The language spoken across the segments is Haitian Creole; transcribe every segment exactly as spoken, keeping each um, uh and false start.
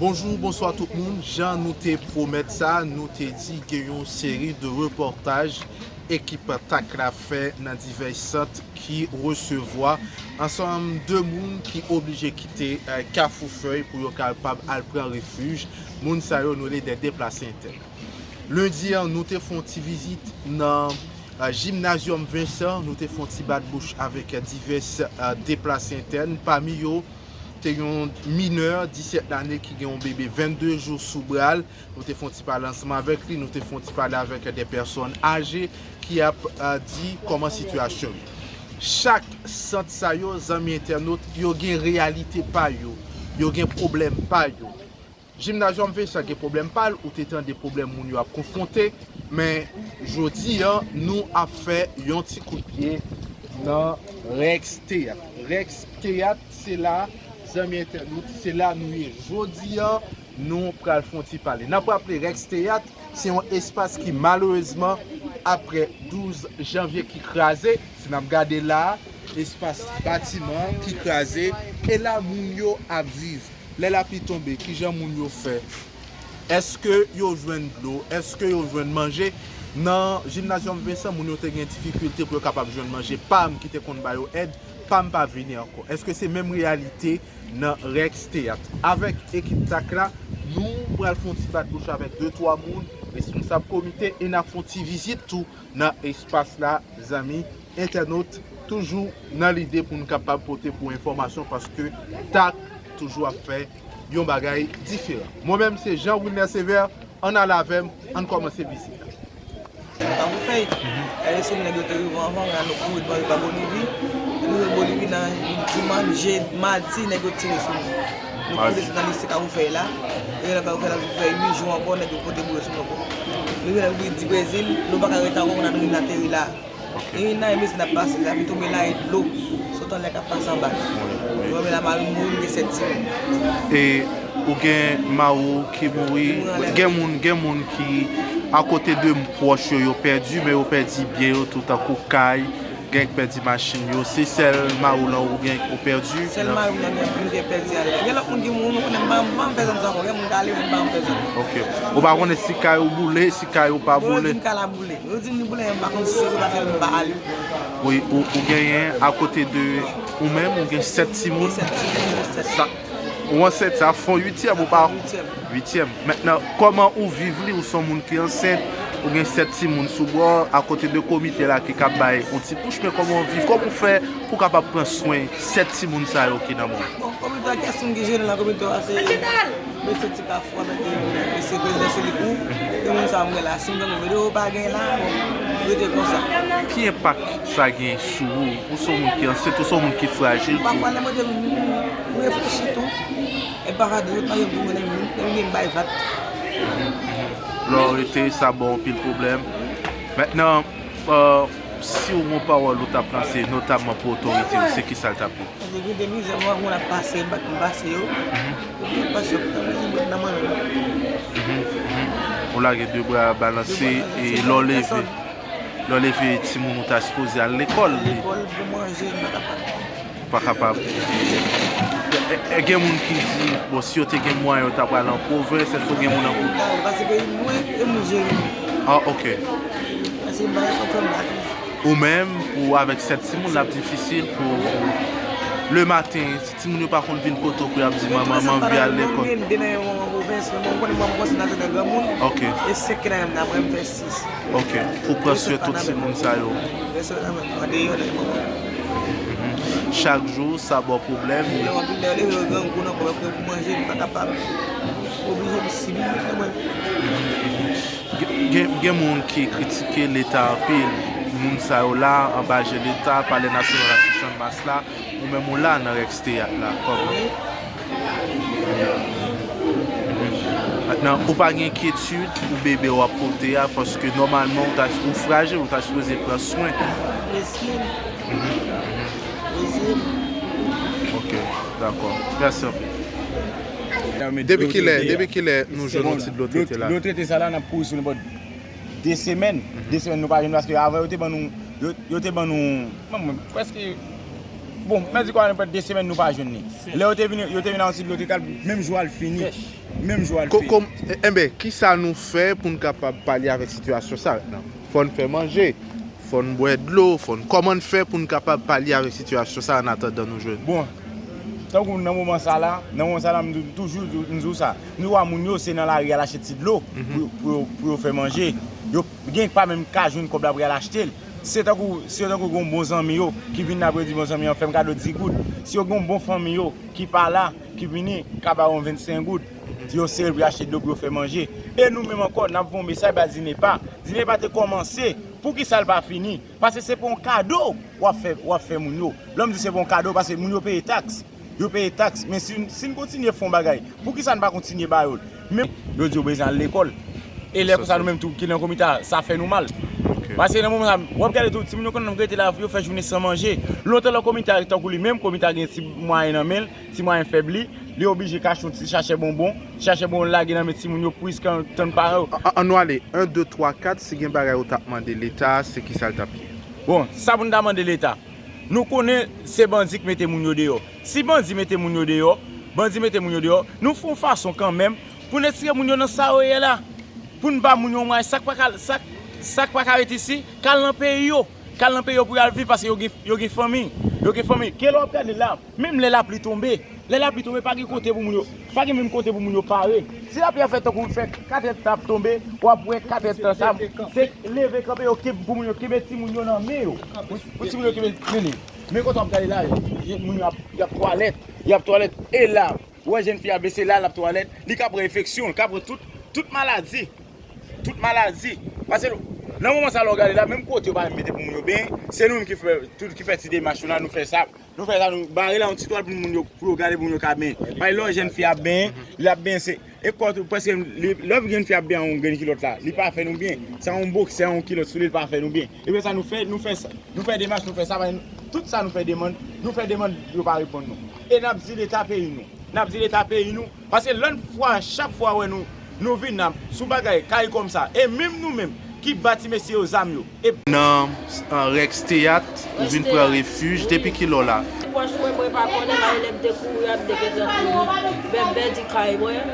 Bonjou, bonswa tout moun. Jan nou te pwomèt sa, nou te di gen yon seri de repòtaj ekip tak la fè nan divès sant ki resevwa ansanm de moun ki oblije kite, eh, Kafou Fèy pou yo kapab al pran refij. Moun sa yo, nou rele de deplase entèn. Lendi an, nou te fè yon ti vizit nan, eh, Gymnasium Vincent, nou te fè yon ti bat bouch avèk divès, eh, deplase entèn. Pami yo, te yon minè disèt lane ki gen yon bebe vennde jou sou bra l. Nou te fè yon ti pale ansanm avèk li, nou te fè yon ti pale avèk de pèsòn aje ki ap, eh, di kòman sitiyasyon yo. Chak sant sa yo, zanmi entènot, yo gen reyalite pa yo, yo gen pwoblèm pa yo. Gymnasium Vincent gen pwoblèm pa l, ou te tande pwoblèm moun yo ap konfwonte, men jodi an, nou ap fè yon ti kout pye nan Rex Teyat. Rex Teyat, se la, zanmi entènot, se la nou ye. Jodi an, nou pral fè yon ti pale. N ap raple, Rex Teyat, se yon espas ki malerezman, aprè douz janvye ki kraze, si n ap gade la, espas batiman ki kraze, e la moun yo ap viv. Lè lapli tonbe, kijan moun yo fè? Èske yo jwenn dlo? Èske yo jwenn manje? Nan Gymnasium Vincent, moun yo te gen difikilte pou yo kapab jwenn manje. Pam ki te konn ba yo èd, Pam pa vini ankò. Èske se menm reyalite nan Rex Teyat? Avèk ekip tak la, nou pral fè yon ti bat bouch avèk de twa moun, responsab komite, e n ap fè yon ti vizit tou nan espas la, zanmi entènot, toujou nan lide pou n kapab pote pou enfòmasyon, paske tak toujou ap fè yon bagay diferan. Mwen menm, se Jean Wilner Sévère, ann ale avè m, ann kòmanse vizit la. Kafoufèy. Gade sou nèg yo te rive anvan, la nou kouri dwa rive Bolivi. Nou rive Bolivi nan dimanch, jedi, madi, nèg yo tire sou nou. Nou kouri desann nan lise Kafoufèy la. E lè Kafoufèy la vin fè uit jou ankò, nèg yo pote boure sou nou ankò. Nou rive nan Bolivi di Brezil, nou pa ka rete ankò, kounye a nou vin ateri la. Ok. E nan e mesi n ap pase, lapli tonbe la e dlo. Sot anlè k ap pase anba. Wi, wi. Yo anmen la mari mouri, gen sèt timoun. E ou gen mari w ki mouri, gen moun, gen moun ki akote de pwòch yo, yo pèdi, men yo pèdi byen yo tou, tankou kay, gen k pèdi machin yo. Se sèl mari w lan ou gen, ou pèdi? Sèl mari m lan gen, m gen pèdi a. Gen lòt moun ki mouri, m konnen m pa, m pa fè zam sa ankò. Gen moun k ale, men m pa fè zam. Ok. Ou pa konnen si kay ou boule, si kay ou pa boule? Yo di m kay la boule. Yo di m li boule, men m pa konn si se vre paske m pa ale. Wi, ou, ou genyen akote de ou menm, ou gen sèt timoun. Sèt timoun, sèt. Sa, ou ansent, sa fè w uityèm, ou pa? Uityèm. Uityèm. Mentnan, kòman ou viv li? Ou se yon moun ki ansent, ou gen sèt timoun sou bò, akote de komite la ki ka bay yon ti pouch, men kòman ou viv? Kòman ou fè pou w kapab pran swen sèt timoun sa yo ki nan men w? Bon, komite a, kiyès moun ki jere nan komite a, se mesye Ti Kafou avèk, e, mesye prezidan Selikou. E moun sa mwen la, si m tankou videyo pa gen la, bon, rete konsa. Ki enpak sa gen sou ou? Ou se yon moun ki ansent, ou se yon moun ki frajil tou. Pafwa, lè mwen te, m, m reflechi tou. E pafwa, de lòt fason, pou mwen, lè m, lè m gen bay vat. Lè w rete, sa ba w anpil pwoblèm. Mentnan, e, si w gen yon pawòl ou t ap lanse, notamman pou otorite yo, se ki sa l t ap ye? Paske gen de mizè mwen, moun ap pase, m pa t konn pase yo. Mhm. Ou gen pase yo, pou mwen, se mwen nan mwen menm. Mhm, mhm. Ou lage de bra balanse, e lè w leve, lè w leve, timoun ou ta sipoze al lekòl. Al lekòl, pou manje, m pa kapab. Ou pa kapab. E, e, e gen moun ki di, bon, si yo te gen mwayen, yo ta pral an pwovens, èske w gen moun an pwovens? Paske mwen, e moun jere m. Ah, ok. Paske m pa gen konfyans nan. Ou menm, pou avèk sèt timoun, l ap difisil pou lematen, si timoun yo pa konn vin kote w pou y ap di, "Manman, m anvi al lekòl." Mwen, de nan yon manman pwovens, men mwen konnen mwen, mwen se nan granmoun. Ok. E senk ki nan menm nan, mwen, m fè sis. Ok. Pou pran swen tout timoun sa yo. Rès yo nan men, andeyò nan manman. Mhm. Chak jou, sa ba w pwoblèm. Lè w anpil lè, lè yo grangou nan kò, pou manje, m pa kapab. Oblije m sibi, mwen. Gen, gen, gen moun ki kritike Leta anpil. Moun sa yo la, anba je Leta, Palè Nasyonal ak Chanmas la, ou menm ou la nan Rex Teyat la, kòman? Wi. Mentnan, ou pa gen enkyetid pou bebe w ap pote a, paske nòmalman, ou ta, ou frajil, ou ta sipoze pran swen. Reziye m. Mhm, mhm. Reziye m. Ok, dakò. Mèsi anpil. Depi kilè, depi kilè nou jwenn yon ti dlo trete la? Dlo trete sa la, n ap kouri sou nenpòt de semèn. Mhm. De semèn nou pa jwenn, paske avan yo te ban nou, yo, yo te ban nou, mwen, mwen, prèske Bon, mèsi kwa, nou pèt de semèn nou pa jwenn li. Lè yo te vin, yo te vin a yon ti dlo, te kal menm jou a l fini. Menm jou a l fini. Enben, kisa nou fè pou n kapab pale avèk sitiyasyon sa? Fò n fè manje, fò n bwè dlo, fò n, kòman n fè pou n kapab pale avèk sitiyasyon sa an atandan nou jwenn? Bon, tankou nan moman sa la, nan moman sa la, m toujou m di w sa. Nou wè moun yo se nan lari al achte ti dlo pou yo fè manje. Yo gen pa menm ka jwenn kòb la pou y al achte l. Se tankou, se tankou gen yon bon zanmi yo ki vin la pou yo di bon zanmi an fè m kado dis goud. Si yo gen yon bon fanmi yo ki pa la, ki vini, ka ba yo yon vennsenk goud. Yo sere pou yo achte dlo pou yo fè manje. E nou menm ankò, n ap voye yon mesaj ba Dinepa. Dinepa te kòmanse. Poukisa l pa fini? Paske se pa yon kado w ap fè, w ap fè moun yo. Lè m di se pa yon kado, paske moun yo peye taks. Yo peye taks. Men si, si n kontinye fè yon bagay, poukisa n pa kontinye ba yo l? Men yo di yo bezwen al lekòl. E lè konsa nou menm tou ki nan komite a, sa fè nou mal. Paske nan moman sa, w ap gade tou, timoun yo konn rete la, yo fè jounen san manje. Lontan lè komite a tankou li menm, komite a gen ti mwayen nan men l, ti mwayen fèb li, li oblije kache yon ti sachè bonbon, ti sachè bonbon lage nan men timoun yo pou jiska tann paran yo. An nou ale, en, de, twa, kat, si gen bagay ou t ap mande Leta, se kisa l t ap ye? Bon, sa pou n ta mande Leta. Nou konnen se bandi k mete moun yo deyò. Si bandi mete moun yo deyò, bandi mete moun yo deyò, nou fè yon fason kanmenm pou n retire moun yo nan sa yo ye la. Pou n ba moun yo mwayen, sa k pa ka, sa, sa k pa ka ret isi, k al nan peyi yo. K al nan peyi yo pou y al viv, paske yo gen, yo gen fanmi. Yo gen fanmi. Ke lè w ap gade la, menm lè lapli tonbe, lè lapli tonbe, pa gen kote pou moun yo, pa gen menm kote pou moun yo pare. Si lapli a fè tankou l fè kat èdtan ap tonbe, w ap wè kat èdtan sa, se leve kanpe yo kenbe pou moun yo kenbe timoun yo nan men yo. Pou, pou timoun yo kenbe, men li. Men kote w ap gade la, moun yo ap, y ap twalèt, y ap twalèt. E la, ou wè jèn fi a bese la, l ap twalèt, li ka pran enfeksyon, li ka pran tout, tout maladi. Tout maladi. Paske nan moman sa lè w gade la, menm kote yo pa menm mete pou moun yo benyen, se nou menm ki fè, tout, ki fè ti demach yo la, nou fè sa. Nou fè sa, nou bare la yon ti twal pou moun yo, pou yo gade pou moun yo ka benyen. Paske lè w jèn fi ap benyen, li ap benyen se, e kò tou, prèske, lè w jèn fi ap benyen yon grenn kilòt la, li pa fè nou byen. Se yon boksè, yon kilòt sou li, li pa fè nou byen. Epi sa nou fè, nou fè sa, nou fè demach, nou fè sa, paske tout sa nou fè demann, nou fè demann, yo pa reponn nou. E n ap di Leta peyi nou. N ap di Leta peyi nou. Paske lòt fwa, chak fwa wè nou, nou vin ap sou bagay kay kòm sa. E menm nou menm ki ba ti mesye yo zam yo. E. Nan Rex Teyat, ou vin pran refij. Depi kilè w la? Pwòch mwen, mwen pa konnen, paske lè m te kouri a, m te gentan kouri. Bèbè di kay mwen.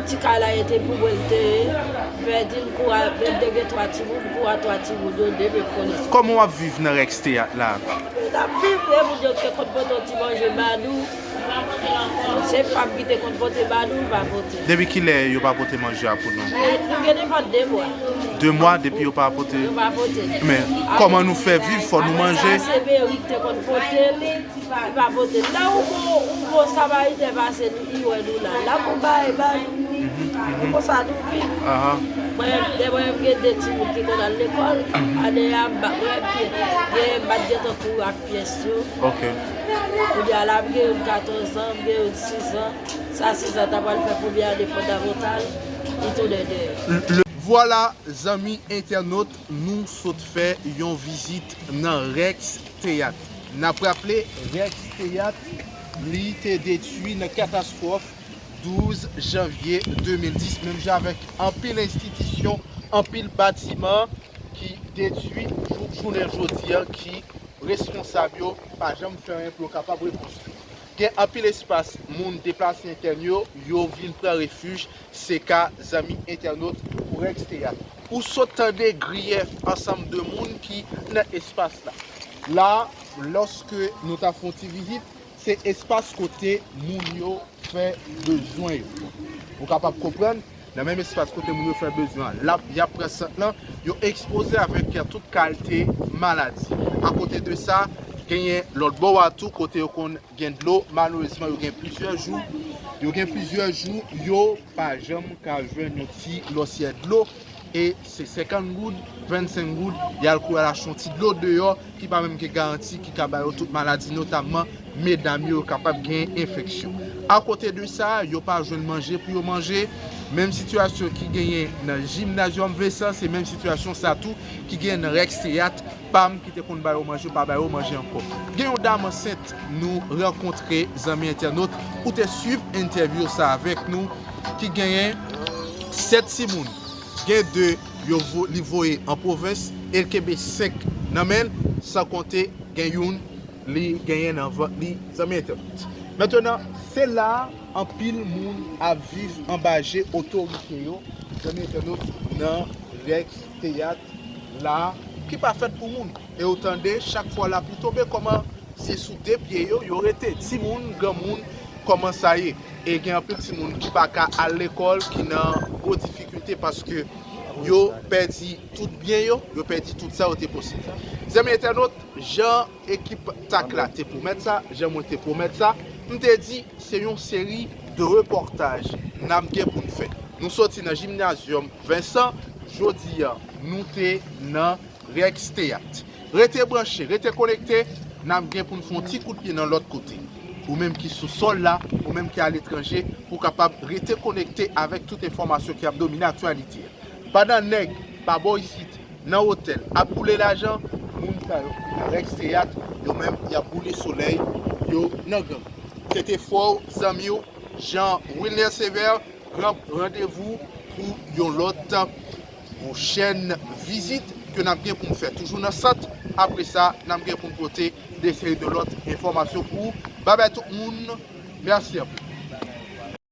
Ti kay la, e te pou mwen l te ye. Bèbè di m kouri, bèbè gen twa timoun, m kouri a twa timoun yo, de m konnen. Kòman w ap viv nan Rex Teyat la? N ap viv, e moun yo te konn pote yon ti manje ba nou. Se pa m ki te konn pote ba nou, pa pote. Depi kilè yo pa pote manje a pou nou? Nou gen depi de mwa. De mwa depi yo pa pote? Yo pa pote. Men, kòman nou fè viv, fò nou manje. Apre sa, se Meri ki te konn pote l, li pa pote l. Lè yon bon, yon bon Samariten pase, li wè nou la. L ap bay ba nou. Konsa nou viv. Mwen, lè mwen gen de timoun ki konn al lekòl, ane a, m pa, mwen, gen, m pa t gentan kouri ak pyès yo. Ok. Kounye a la, m gen youn katòz an, m gen youn sis an. Sa sis an, ta pral fè premye ane fondamantal, li tounen dèyè. Vwala, zanmi entènot, nou sot fè yon vizit nan Rex Teyat. N ap raple, Rex Teyat, li te detwi nan katastwòf douz janvye de mil dis, menm jan avèk anpil enstitisyon, anpil batiman ki detwi jouk jounen jodi a, ki responsab yo pa janm fè anyen pou yo kapab rekonstwi. Gen anpil espas moun deplase entèn yo, yo vin pran refij, se ka zanmi entènot pou Rex Teyat. Ou sot tande griyèf ansanm de moun ki nan espas la. La, lòske nou ta fè yon ti vizit, se espas kote moun yo fè bezwen yo. Ou kapab konprann, nan menm espas kote moun yo fè bezwen an, l ap, y ap pran sant lan, yo ekspoze avèk tout kalite maladi. Akote de sa, genyen lòt bò a tou kote yo konn gen dlo, malerezman yo gen plizyè jou, yo gen plizyè jou, yo pa janm ka jwenn yon ti lòsyè dlo. E se senkant goud, vennsenk goud, y al kouri al achte yon ti dlo deyò ki pa menm gen garanti, ki ka ba yo tout maladi, notamman medam yo, yo kapab gen enfeksyon. Akote de sa, yo pa jwenn manje pou yo manje. Menm sitiyasyon ki genyen nan Jimnazyòm Vensan, se menm sitiyasyon sa tou ki genyen nan Rex Teyat, pam ki te konn ba yo manje, pa ba yo manje ankò. Gen yon dam ansent nou rankontre, zanmi entènot, ou te swiv entèvyou sa avèk nou, ki genyen sèt timoun. Gen de yo vo-, li voye an pwovens, e l kenbe senk nan men l, san konte gen youn li genyen nan vant li, zanmi entènot. Mentnan, se la anpil moun ap viv anba je otorite yo, zanmi entènot, nan Rex Teyat la, ki pa fèt pou moun. E ou tande, chak fwa lapli tonbe, kòman se sou de pye yo, yo rete. Timoun, granmoun, kòman sa ye? E gen anpil timoun ki pa ka al lekòl, ki nan gwo difikilte paske yo pèdi tout byen yo, yo pèdi tout sa yo te posede. Zanmi entènot, jan ekip Tak la te pwomèt sa, jan mwen te pwomèt sa, m te di se yon seri de repòtaj n ap gen pou n fè. Nou soti nan Jimnazyòm Vensan, jodi a, nou te nan Rex Teyat. Rete branche, rete konekte, n ap gen pou n fè yon ti kout pye nan lòt kote. Ou menm ki sou sòl la, ou menm ki aletranje, pou w kapab rete konekte avèk tout enfòmasyon ki ap domine aktyalite a. Pandan nèg pa bò isit, nan otèl, ap boule lajan, moun sa yo ki nan Rex Teyat, yo menm, y ap boule solèy yo nan gang. Se te frè w, zanmi w, Jean Wilner Sévère, gran randevou pou yon lòt pwochèn vizit ke n ap gen pou n fè toujou nan sant. Apre sa, n ap gen pou n pote de seri de lòt enfòmasyon pou ou. Babay tout moun, mèsi anpil.